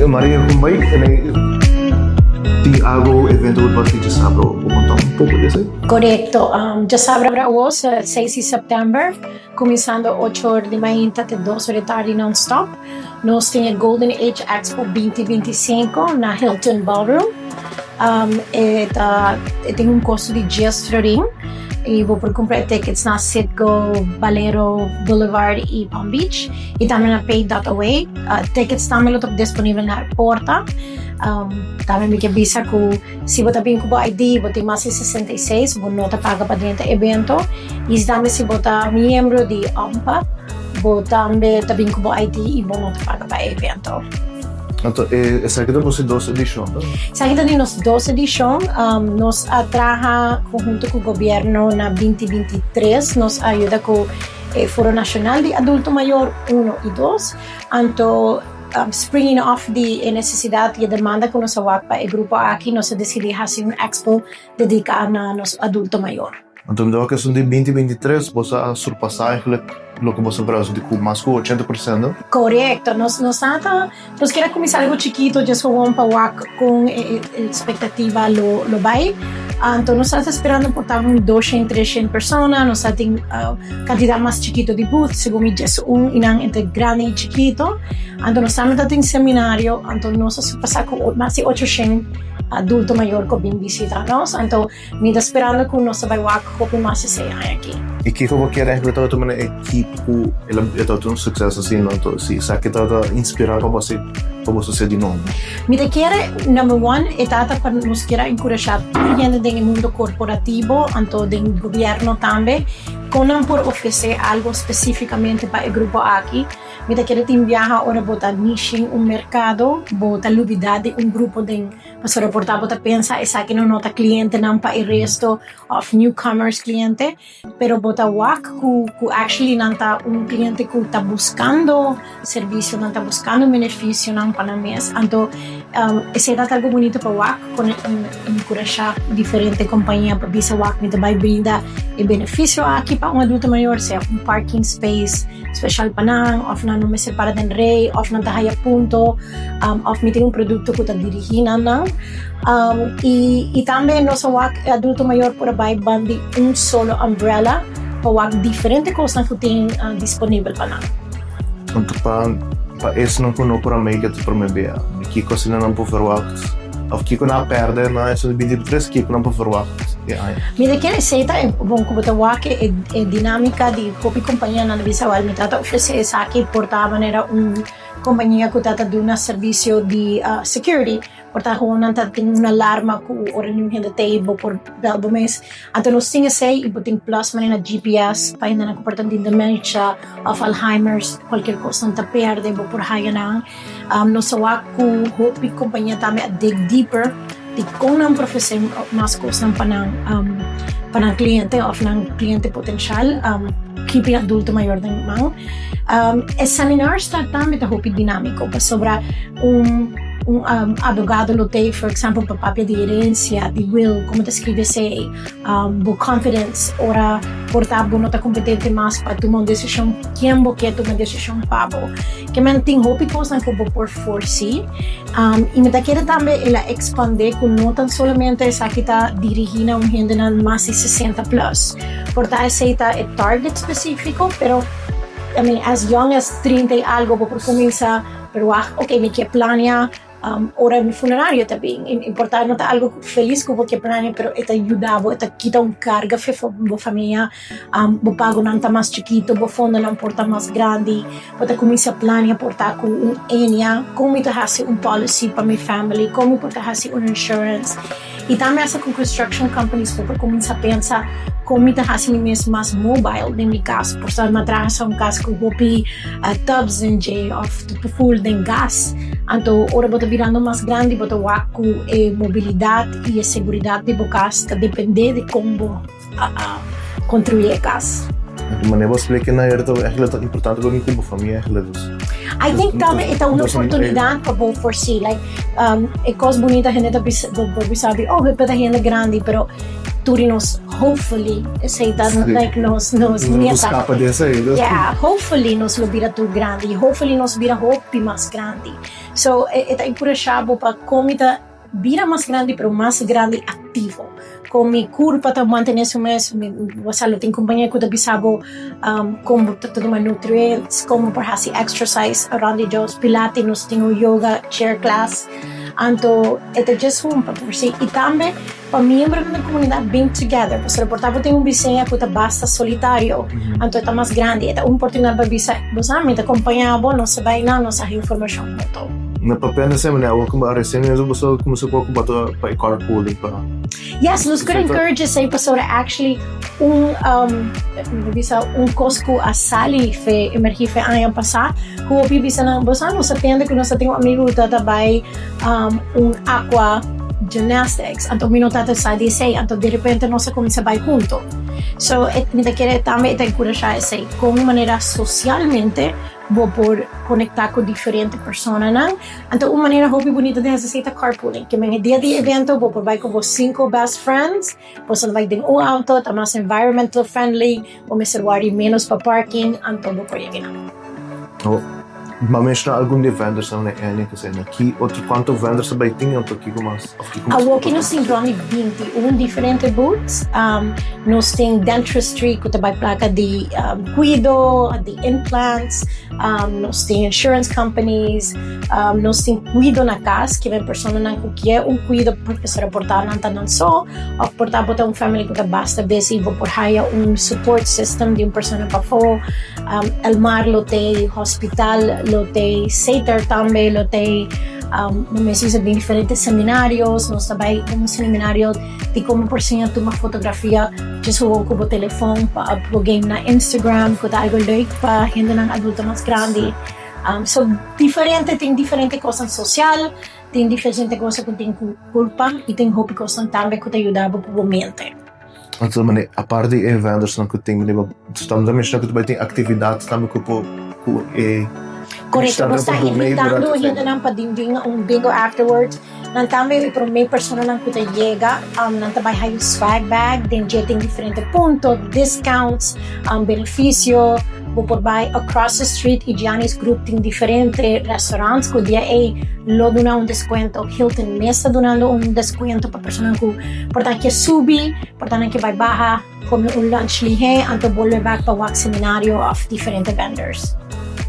Maria, con bay tin algo evento cu ta djasabra bo conta un poco di esey? Corecto. Djasabra awor, 6 di september, cuminsando 8 or di mainta te 2 or di tardi non-stop, nos tin e Golden Age Expo 2025 na Hilton Ballroom. E ta e tin un costo di 10 florin y bo por cumpra e tickets na Citgo, Valero Boulevard y Palm Beach y tambe na Pay.away. Tickets tambe lo ta disponibel na e porta. Tambe mi ke bisa ku si bo ta bin ku bo ID, bo tin mas di 66, bo no ta paga pa drenta evento. Y tambe si bo ta miembro di AMPA, bo tambe ta bin ku bo ID y bo no ta paga pa e evento. Anto esaki ta boso dos edishon, no? Esaki ta di nos dos edishon. Nos a traha hunto ku gobierno na 2023. Nos a yuda ku e Foro Nashonal di Adulto Mayor uno i dos. Anto springing off di e nesesidat i e demanda ku nos a wak pa e grupo aki, nos a disidí hasi un expo dediká na nos adulto mayor. Anto mi ta wak esun di 2023 boso a surpasá eigenlijk loke boso a verwacht di ku mas ku 80%. Korekto, nos nos ta nos kier a kuminsá algu chikito djes gewoon pa wak kon e ekspektativa lo lo bai. Anto nos ta sperando por ta un 200, 300 persona, nos ta tin kantidat mas chikito di booth, segun mi 11 i nan entre grandi i chikito. Anto nos tambe ta tin seminario, anto nos a surpasá ku mas di 800 adulto mayor ku a bin bisita nos. Anto mi ta sperando ku nos ta bai wak hopi mas esei aña aki. I kiko bo kier eigenlijk tabata manda e ekipo ku el a e tabata un sukses asina anto si esaki tabata inspirá pa bo hasi pa boso hasi di nobo? Mi ta kere number one e tabata pa nos kier a enkurashá tur hende den e mundo korporativo anto den gobièrnu tambe kon nan por ofresé algo spesífikamente pa e grupo aki. Mi ta kere tin biaha ora bo ta nishing un merkado bo ta lubidá di un grupo den. Pasobra por ta bo ta pensa esaki no no ta clientenan pa e resto of newcomers cliente, pero bo ta wak cu cu actually nan ta un cliente cu ta buscando servicio, nan ta buscando beneficionan pa nan mes. Anto esey ta algo bonito pa wak con encurasha diferente compania pa bisa wak mi ta bay brinda e beneficio aki pa un adulto mayor, sea un parking space special pa nan of nan no mester para den rey of nan ta haya punto. Of mi tin un produkto ku ta dirigí na nan. I tambe nos a wak e adulto mayor por a bai ban di un solo umbrella pa wak diferente kosnan ku tin disponibel pa nan. Anto pa pa esnan ku no por a make it promé bia, di kiko asina nan por verwagt? Of kiko nan a pèrdè na esun di 2023, kiko nan por verwagt e aña? Mi ta kere esei ta e bon ku bo ta wak e e dinámika di hopi kompanianan ta bisa wèl mi ta ta ofresé esaki por ta manera un Compañia cu ta ta duna servicio di security por ta gewoon nan ta tin un alarma cu ora niun hende ta ey bo por bel bo mes. Anto nos tin esey y bo tin plus manera GPS pa hendenan cu por ta tin dementia of Alzheimer's cualkier cos nan ta perde bo por haya nan. Nos a wak cu hopi compañia tambe a dig deeper di con nan por ofrece mas cosnan pa nan pa nan cliente of nan cliente potencial keeping adulto mayor den man. E seminars ta tambe ta hopi dinamico pasobra un un abogado lo tei for example pa papia di herencia, di will, como ta scribi esey, bo confidence ora por ta bo no ta competente mas pa tuma un decision ken bo ke tuma decision pa bo. Ke men tin hopi cosnan cu bo por foresee y mi ta kere tambe el a expande cu no tan solamente esaki ta dirigi na un hendenan mas di 60 plus. Por ta esey ta e target specifico pero I mean as young as 30 y algo bo por cuminsa pero wak ok mi ke planea ora mi funerario ta bin y por ta no ta algo feliz cu bo ke planea pero e ta yuda bo e ta kita un carga fe bo famia bo pagonan ta mas chikito bo fondonan por ta mas grandi bo ta cuminsa planea por ta cu un enia con mi ta haci un policy pa mi family con mi por ta haci un insurance. Y tambe hasta cu construction companies bo por cuminsa pensa con mi ta haci mi mes mas mobile den mi cas. Por sa mi traha sa un cas cu hopi tubs den dje of full den gas. Anto ora bo ta birando mas grandi bo ta wak cu e mobilidad y e seguridad di bo cas ta depende di con bo construi e cas. Di manera bo splika na her ta eigenlijk ta importante pa mi cu bo famia eigenlijk dus. I think tambe e ta un oportunidad pa bo foresee like e cos bunita hende ta bisa bo por bisa di oh bo ta hende grandi pero. Tur di nos, hopefully, esei ta like nos No meta. scapa di esei. Yeah, hopefully nos lo bira tur grandi. Hopefully nos bira hopi mas grandi. So, e ta enkurashá bo pa kon mi ta bira mas grandi, pero mas grandi aktivo. Kon mi kurpa ta mantené su mes, mi bo sa lo tin kompañé ku ta bisa bo kon bo ta tuma nutrients, kon bo por hasi exercise around di Dios, pilates, nos tin un yoga chair class. Anto e ta djes un pa por si. I tambe pa miembronan di komunidat bin together, pasobra por ta bo tin un biseña ku ta basta solitario, anto e ta mas grandi, e ta un oportunidat pa bisa, bo sa, mi ta kompañá bo, nos ta bai nan, nos ta haña informashon hunto. Na papia na semana awor ku bo resien mes bo sa kuminsá por ku bo ta pa e carpooling pa. Yes, nos por encourage esei pasobra actually un mi ta bisa un kos ku a sali fe emergi fe aña pasá ku hopi bisa nan bo sa nos a tende ku nos ta tin un amigu ku ta ta bai un aqua gymnastics anto mi no ta ta sa di esei anto derepente nos a kuminsá bai hunto so mi ta kere tambe e ta enkurashá esei kon manera sosialmente bo por konektá ku diferente personanan. Anto un manera hopi bunito di hasi esei ta carpooling. Ke men e dia di evento bo por bai ku bo sinku best friends, boso ta bai den un auto, ta mas environmental friendly, bo mester wòri ménos pa parking, anto bo por yega nan. Oh, bo a menshoná algun di e vendersnan na e aña ku esei. Na ki otro, kuantu venders ta bai tin anto kiko mas? Of kiko mas? Awoki nos tin rònt di 21 diferente booths. Nos tin dentistry ku ta bai plaka di kuido, di implants, nos tin insurance companies, nos tin kuido na kas, ke men personanan ku kier un kuido porque se reporta nan ta nan so, of por ta bo ta un family ku ta basta busy bo por haya un support system di un persona pafó. Elmar lo tei, hospital lo tei, Sater tambe lo tei. No mes bisa den diferente seminarios, nos ta bai un seminario di como por siña tuma fotografia djis gewoon cu bo telefon pa upload game na Instagram cu ta algo leuk pa hendenan adulto mas grandi. So diferente, tin diferente cosnan social, tin diferente cosa cu tin cu culpa y tin hopi cosnan tambe cu ta yuda bo cu bo mente. Anto mane aparte di e vendersnan cu tin mane bo ta menciona cu ta bai tin actividad tambe cu por cu e Correcto, nos ta invitando hendenan pa din bin un bingo afterwards. Nan tambe e prome personanan cu ta yega, nan ta bai haya un swag bag den dje tin diferente punto, discounts, beneficio. Bo por bai across the street y Gianni's Group tin diferente restaurants cu dia ey lo duna un descuento. Hilton mes ta dunando un descuento pa personanan cu por ta ke subi, por ta nan ke bai baha. Come un lunch lihé, anto bolbe bak pa wak seminario of diferente vendors.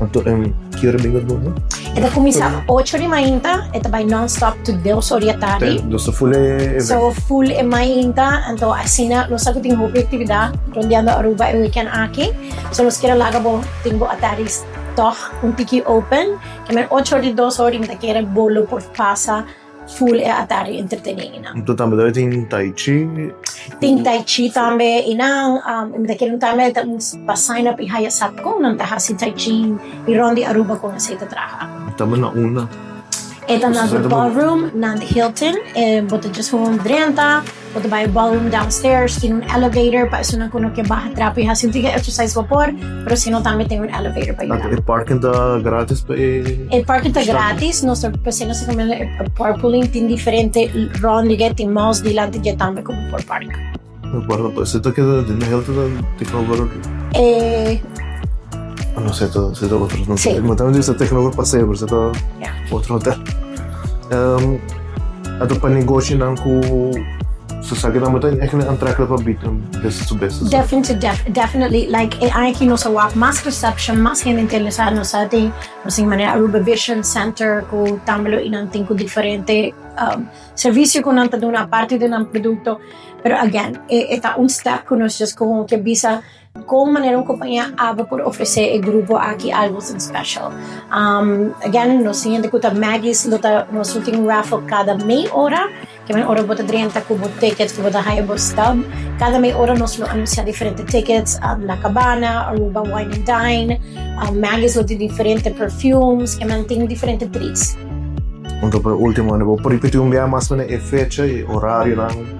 Anto ki ora bingo ta cuminsa? E ta cuminsa ocho di mainta, e ta bai non-stop te dos or di atardi. Te dos full e evento. So full e mainta, anto asina nos sa cu tin hopi actividad rondeando Aruba e weekend aki. So nos kier a laga bo tin bo atardi tog un tiki open. Ke men ocho or di dos or di mi ta kere bo lo por pasa Full e atardi entretení einan. Anto tambe debe tin tai chi? Tin tai chi tambe einan. Mi ta kere un tambe ta un pa sign up i haya sa kon nan ta hasi tai chi i rond di Aruba kon esei ta traha. Tambe na unda? E ta na The Ballroom na The Hilton. Bo ta just gewoon drenta. Bo ta bai e ballroom downstairs, tin un elevator pa esunnan ku no ke baha trapu i hasi un tiki exercise bo por, pero si no tambe tin un elevator pa yuda. E parking ta gratis pa e. E parking ta gratis, nos ta p'esei nos ta recomienda e carpooling, tin diferente rond di dje, tin malls dilanti dje tambe ku bo por park. Bueno, pues e ta keda den Hilton tegenover. E. No sé, ta ta otro. No sé. Mi tambe ta tegenover Paseo, pero ta otro hotel. Anto pa negoshinan ku su sa ke nan bo ta eigenlijk aantrekkelijk pa bita business to business. Definitely, definitely. Like e aña aki nos a wak mas reception, mas hende interesá. Nos a tin, nos tin manera Aruba Vision Center ku tambe lo i nan tin ku diferente servisio ku nan ta duna aparte di nan produkto. Pero again, e ta un step ku nos just komo ke bisa Kon manera un kompania abo por ofresé e grupo aki algo sin special? Again, nos tin hende ku ta Maggie's lo ta nos lo tin un raffle kada mei ora. Ke men ora bo ta drenta ku bo tickets ku bo ta haya bo stub. Kada mei ora nos lo anunsiá diferente tickets, La Cabana, Aruba Wine and Dine, Maggie's lo tin diferente perfumes, ke men tin diferente treats. Anto pa ultimo, bo por ripití un bia mas mene e fecha i orarionan?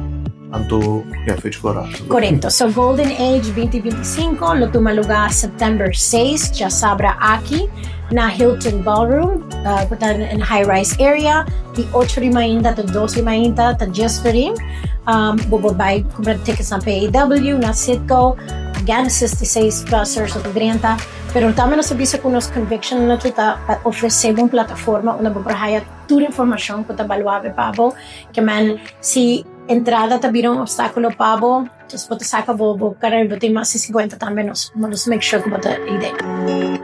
Anto ya fecha ku rato. Korekto. So Golden Age 2025 lo tuma lugá September 6, djasabra aki, na Hilton Ballroom, ku ta in high rise area, di ocho di mainta te dos di mainta, ta djes ferin. Bo por bai kumpra tickets na PAW, na Citgo, again 66 plus ta 30, pero tambe nos a bisa ku nos conviction na ta pa ofresé un plataforma unda bo por haya tur informashon ku ta valuabel pa bo, ke men si entrada ta bira un opstákulo pa bo, just bo ta saka bo bo kara bo tin mas di 50 tambe nos make sure ku bo ta idea.